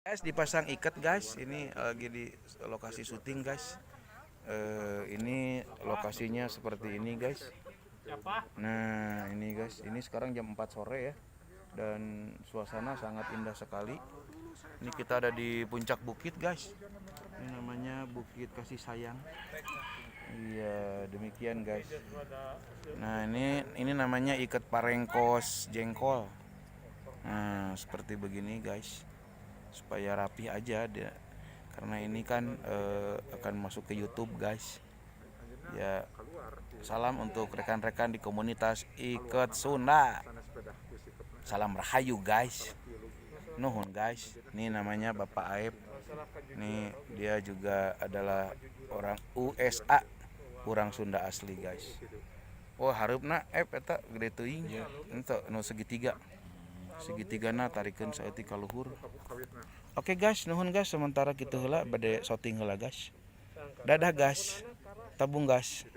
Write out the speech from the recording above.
Guys, dipasang ikat, guys. Ini lagi di lokasi syuting, guys. Ini lokasinya seperti ini, guys. Nah, ini, guys, ini sekarang jam 4 sore ya dan suasana sangat indah sekali. Ini kita ada di puncak bukit, guys. Ini namanya Bukit Kasih Sayang. Iya, demikian, guys. Nah, ini namanya ikat parengkos jengkol. Nah, seperti begini, guys, supaya rapi aja dia, karena ini kan akan masuk ke YouTube, guys, ya. Salam untuk rekan-rekan di komunitas Iket Sunda. Salam rahayu, guys. Nuhun, guys. Ini namanya Bapak Aep. Ini dia juga adalah orang USA, orang Sunda asli, guys. Oh, hareupna, Ep, eta gede teuing ente nu segitiga segitiga na tarikeun saeutik ka luhur. Oke, guys, nuhun, guys. Sementara kitu heula, bade shooting heula, guys. Dadah, guys. Tabung, guys.